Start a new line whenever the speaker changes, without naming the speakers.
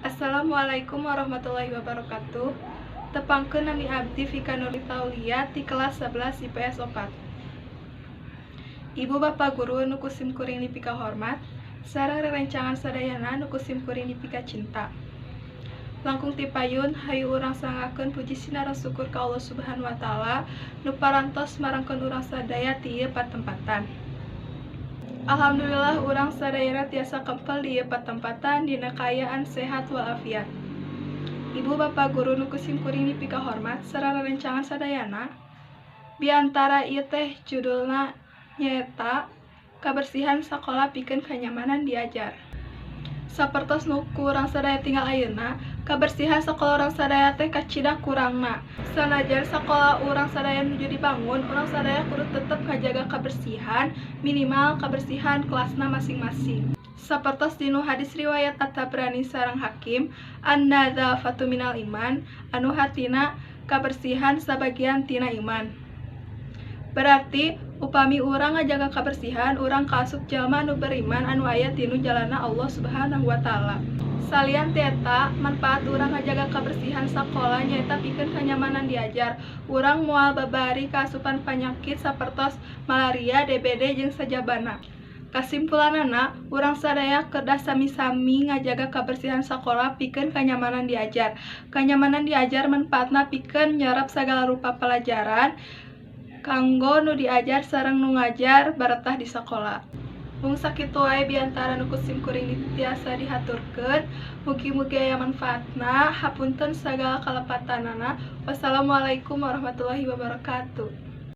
Assalamualaikum warahmatullahi wabarakatuh. Tepangkeun, nami abdi Fika Nurita Aulia ti kelas 11 IPS 4. Ibu bapak guru nu ku sim kuring dipika hormat, sareng rerencangan sadayana nu ku sim kuring dipika cinta. Langkung ti payun, hayu urang sanggakeun puji sinareng syukur ka Allah Subhanahu wa Taala nu parantos marengkeun urang sadaya ti ieu patempatan. Alhamdulillah, urang sadayana tiasa kempel di ieu patempatan dina kaayaan sehat walafiat. Ibu bapak guru nu ku sim kuring dipika hormat sareng rerencangan sadayana, biantara ieu teh judulna nyaeta kabersihan sakola pikeun kanyamanan diajar. Sapertos nu ku urang sadaya tinggal ayeuna, kabersihan sakola urang sadaya teh kacida kurangna. Sanajan sakola urang sadaya nuju dibangun, urang sadaya kudu tetep ngajaga kabersihan, minimal kabersihan kelasna masing-masing. Sapertos dinu hadis riwayat At-Tabrani sareng Hakim, "An-nadzafatu minal iman," anu hartina kabersihan sabagian tina iman. Berarti upami urang ngajaga kabersihan, urang kaasup jalma anu beriman anu aya dinu jalanna Allah Subhanahu wa Taala. Salian ti eta, manfaat urang ngajaga kabersihan sakola nyaeta pikeun kanyamanan diajar. Urang moal babari kaasupan panyakit sapertos malaria, DBD jeung sajabana. Kasimpulanana, urang sadaya kedah sami-sami ngajaga kabersihan sakola pikeun kanyamanan diajar. Kanyamanan diajar manfaatna pikeun nyerep sagala rupa palajaran kanggo nu diajar sareng nu ngajar baretah di sakola. Mung sakitu wae biantara nu ku sim kuring tiasa dihaturkeun. Mugi-mugi aya manfaatna. Hapunten sagala kalepatanana. Wassalamualaikum warahmatullahi wabarakatuh.